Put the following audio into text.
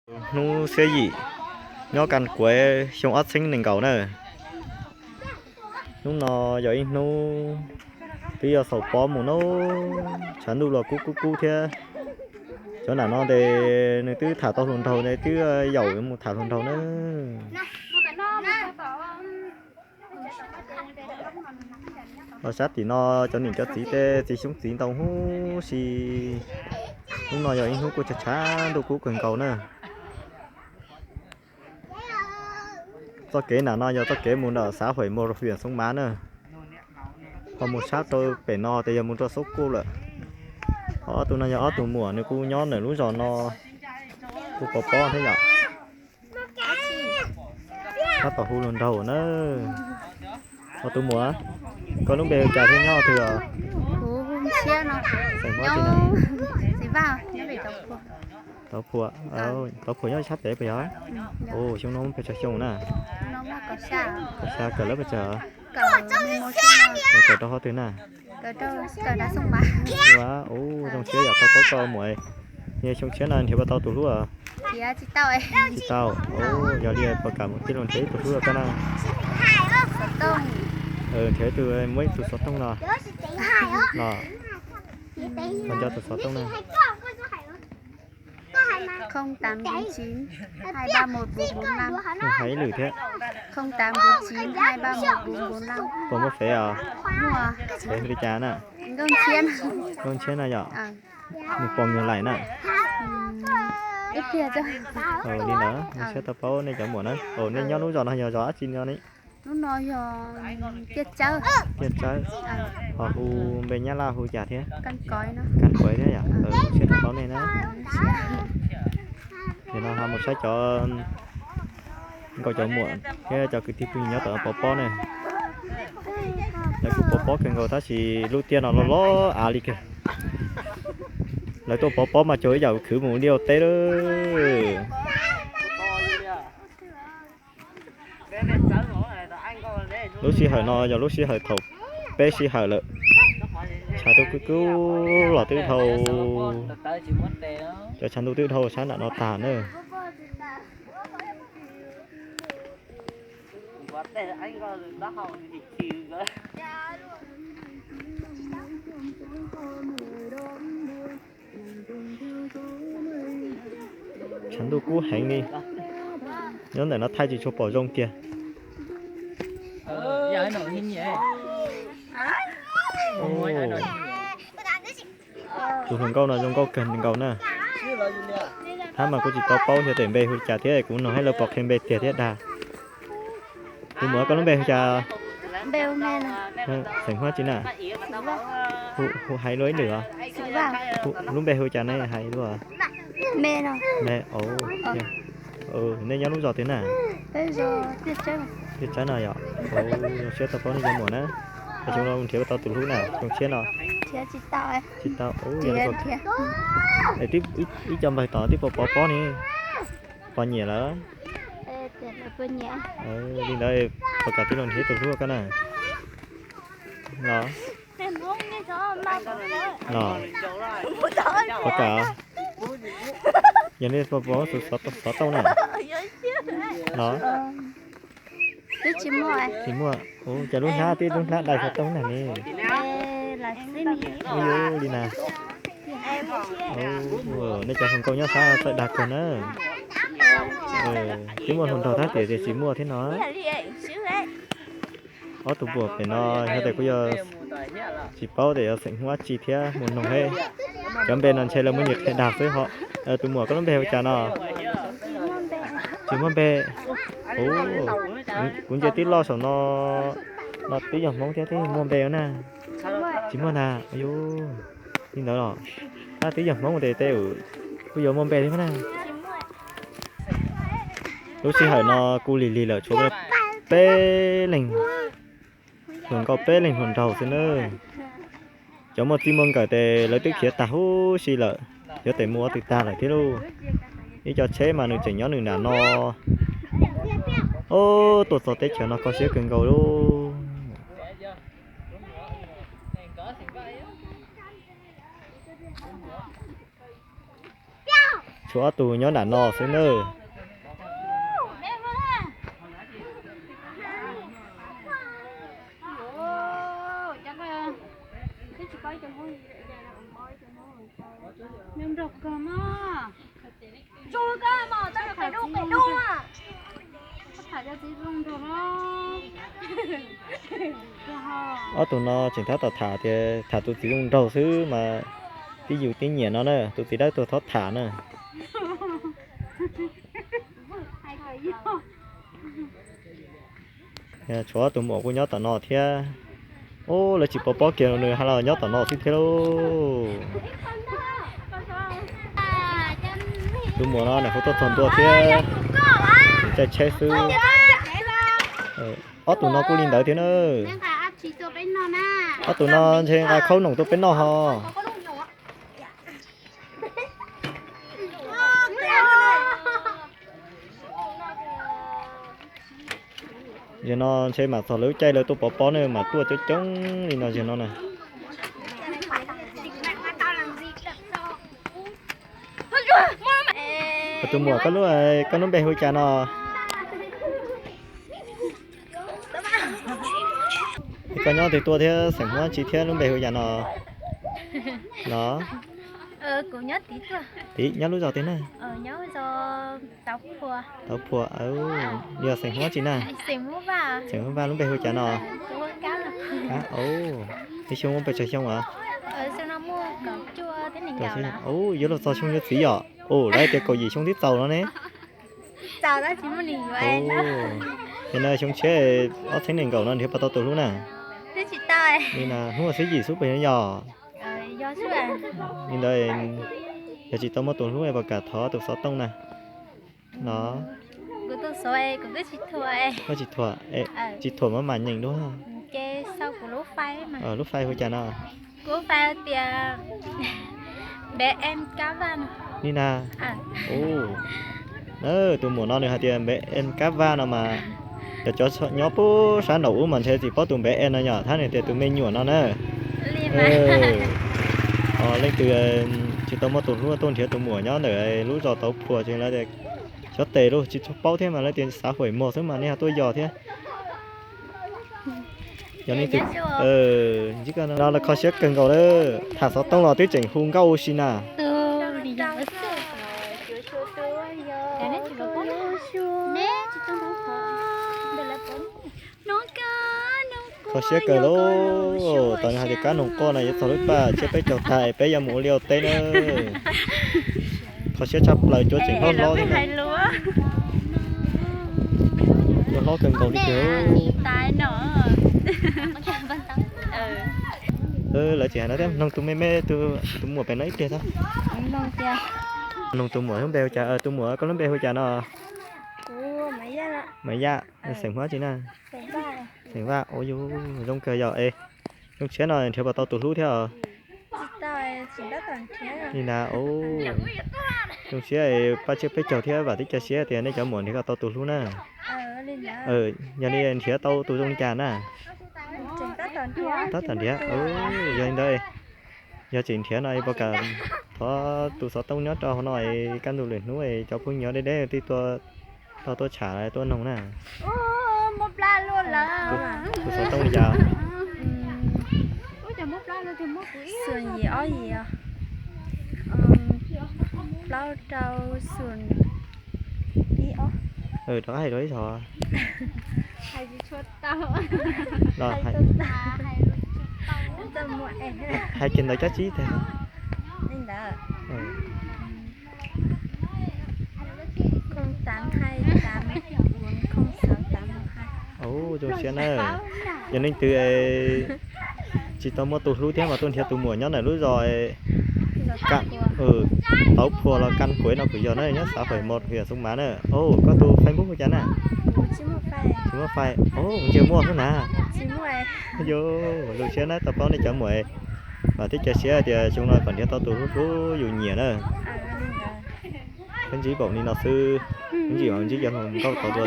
Hnub xiab yim, nyob kaj kuav xyoo ob txheeb nees nkaum na. Hnub no yog ib hnub twb yuav xaus pob mus na. Tshav ntuj los kub kub kub thiab. Cov nam no ces nws twb tham tau hluas nraug, twb yaum mus tham hluas nraug na. Los sab tim no cov niam cov txiv tej txiv xyoob txiv ntoo huv si. Hnub no yog ib hnub kuj tshav tshav ntuj kub kawg nkaus na. Txoj kev nam no yog txoj kev mus ntawm xav Huaim Muas rau hwm Xoob Mav na. Ho mus sab rau pem no ces yog mus rau Xub Kuj lawm. Ho ob tug no yog ob tug muam, nws kuj nyob ntawm lub zos no, kuj pov pob thiab yom. Tab tom hu hluas nraug na. Ho tus muam, koj lub npe hu cas thiab nyob twg os? Tauv Phuam, Tauv Phuam nyob sab pem puas yog? Xyoo no muaj pes tsawg xyoo na? Kaum xya kawm lab pes tsawg? Kawm rau qhov twg na? Ua, zoo siab yom, tau paub koj muam. Xyoo tshiab no nrhiav puas tau tus hlub? Tsis tau, yog li puas kam mus tij laug nrhiav ib tug hlub rau koj na? Nrhiav ib tug, muab ib tug xov tooj no. Los, nco tus xov tooj na. Hais ib lwm thiab. Puas muaj fev os? Fev li cas na? Nkauj Ntshiab na yom? Nws pom nws laim na. Li ntawd, zoo siab tau paub nej cov muam na. Nej nyob lub zos no yog zos dab tsi no ne? Lub no yog Tiaj Tsawb. Tiaj Tsawb. Ho hu npe Nyab Laj hu cas thiab? Kaj Kuav thiab yom? Zoo siab tau paub nej na. Nim no ho mus saib cov nkauj cov muam thiab cov kwv tij phooj ywg nyob tom pov pob ne. Lawv kuj pov pob kawg nkaus tab sis lub tiaj no loj loj av li kawg. Lawv tuaj pov pob mas cuag ib yam khwv mus liaj ua teb lawm. Lub sij hawm no yog lub sij hawm thaum peb sij hawm lawm. Tshav ntuj twb kub los twb dhau, cov tshav ntuj twb dhau sab nram no tag na. Tshav ntuj kub heev li, nyob ntawm no thaij tsis tshua pom zoo kiag. Tus hluas nkauj no zoo nkauj kawg nkaus na. Hab mas kuj tsis tau paub xyov tes npe hu li cas thiab, kuv nug hab lawv pom qhia npe tiag thiab dag. Tus muam, koj lub npe hu cas? Xeem Hmoob tsi na? Hu hais dua ib lwm os. Lub npe hu cas ne, hais dua. Nej nyob lub zos twg na? Tiaj Tsawb no yom. Zoo siab tau paub nej cov muam na. Xyoo no nrhiav tau tus hlub na, zoo siab no. Tsis tau, ib co npawg tod twb pov pov pob ne. Pog nyiam lawm. Li ntawd puas kam tij laug nrhiav tus hlub koj na? Los, los, puas kam? Yog li puas muaj xov tooj na? Los, tsis muaj. Cas lub hnab twb lub hnab dai xov tooj na ne. Li na. Nej cov hluas nkauj nyob sab txawj dag kawg na. Twb muaj hluas nraug tab tiam tias tsis muaj thiab no. Ob tug muam pem no yog tias kuj yog tsis paub tias yog xeem Hmoob dab tsi thiab, mus noog he. Cov npe no ntshe lawv muaj nyias qhia dag xwb ho. Tus muam, koj lub npe hu cas no? Tsis muaj npe. Kuv ntsia tib loj saum no, no twb yog Hmoob thiab twb muaj npe na. Tsis muaj ntag. Li ntawd los, tab twb yog Hmoob tes tej kuj yuav muaj npe thiab na. Lub sij hawm no kuj lig lig lawm, tshuav peb leeg hluas nkauj peb leeg hluas nraug xwb na. Cov muaj txij muaj nkawm tes lawv twb khiav tag huv si lawm, yuav tes mus ua twg tag lawm thiab lauj. Ib co tsheb mas nws tseem nyob nws nram no. Ob, tuaj txog teb chaws no kho siab kawg nkaus lauj. Tshuav ob tug nyob nram no xwb nawb. Ob tug no tseem tab tom tham tias tham tus txiv zoo nraug xwb mas, tib yus tib nyiam no na, tus txiv dawb tuag txhob tham na. Tshuav ob tug muam kuj nyob tom no thiab. Ub, lawv tsis pov pob kiag nws hais los nyob tom no xwb thiab lauj. Tus muam no nws kuj tuaj txog ntua thiab, caij tsheb xwb. Ob tug no kuj li ntawd thiab na. Ob tug no ntshe nqa khaub noom tuaj peb noj ho. Zaum no ntshe mam txog lawv lub caij lawv tuaj pov pob ne, mas tuaj coob coob li no zaum no na. Tus muam, koj lub npe hu cas no? Koj nyob twg tuaj thiab xeem Hmoob tsi thiab lub npe hu cas no? Los, kuv nyob tid tuaj. Tid nyob lub zos twg na? Nyob zos Tauv Phua. Tauv Phua, yog xeem Hmoob tsi na? Xeem Hmoob Vaj. Xeem Hmoob Vaj, lub npe hu cas no? Kab, ib xyoo muaj pes tsawg xyoo os? Ub, yuav luag txog xyoo yuav txiv yom? Ub, lawv tias kaum yim xyoo twb txaus no ne. Ces no xyoo tshiab ob txhiab nees nkaum no nrhiav puas tau tus hlub na? Li na, hnub xiab yim xub pem no yog. Li ntawd, yog tsis tau muaj tus hlub puas kam thov tus xov tooj na? No, koj tsis thuam, tsis thuam mas mam nyeem dua. Lub fai hu cas no? Li na. Tus muam no nws hais tias npe em kab vaj no mas, cov cov nyob puag sab nraum ub mas ntshe tsis paub tus npe em no yom, thab nws tias tus me nyuam no na. Leej twg tsis tau muaj tus hlub tuaj nrhiav tus muam nyob ntawm lub zos Tauv Phua ces lawv tias xyov tes los tsis tshua paub thiab mas lawv tias xav huam mos xwb mas nej ho tuaj yos thiab. Yog leej twg, no lawv kho siab kawg nkaus lawm, tham xov tooj los twb tseem hu nkauj ua si na. Kho siab kawg lauj, tau hais tias kab noog quaj no yuav txog lub paj tsiab peb caug tag es peb yuav mus ua liaj ua teb na. Kho siab tshaj plaws, cuab tseem hlob hlob thiab na. Cuab hlob kawg nkaus li tiag. Lawv tseem hais no thiab, noog tus me me, tus muam pem no ib pliag tso. Noog tus muam lub npe hu cas, tus muam koj lub npe hu cas no? Maiv Yaj, xeem Hmoob tsi na? Xeem Vaj. Ua yus zoo kawg yom. Es xyoo tshiab no nrhiav puas tau tus hlub thiab os? Li ntawd, zoo siab, paj tsiab peb caug thiab vam thiab cia siab tias nej cov muam nrhiav kom tau tus hlub na. Yog li nrhiav tau tus zoo li cas na? Tab tom nrhiav. Yog li ntawd, yog tseem nrhiav no puas kam thov tus xov tooj nyob rau hauv no, kaj ntug lwm hnub cov phooj ywg deb deb twg tuaj, tuaj tsham tuaj noog na. Tus xov tooj li cas? Xum yim ob yim, plaub rau xum ib ob. Rov qab hais rau ib zaug. Hais kiag ntawd cab tsib teg. Zoo siab na. Yog leej twg tsis tau muaj tus hlub thiab mas tuaj nrhiav tus muam nyob ntawm lub zos Tauv Phua los Kan Kuev no kuj yog na, nyob xav Huam Mos, huyện Sông Mã na. Koj tus Facebook hu cas na? Tsis muaj fai. Ntsia muaj xwb na. Zoo siab na, tau paub nej cov muam. Vam thiab cia siab tias xyoo no kom nrhiav tau tus hlub hlub yus nyiam na. Peb ntsib npaum li no xwb, ntsib mas ntsib cov hluas nkauj tod dua.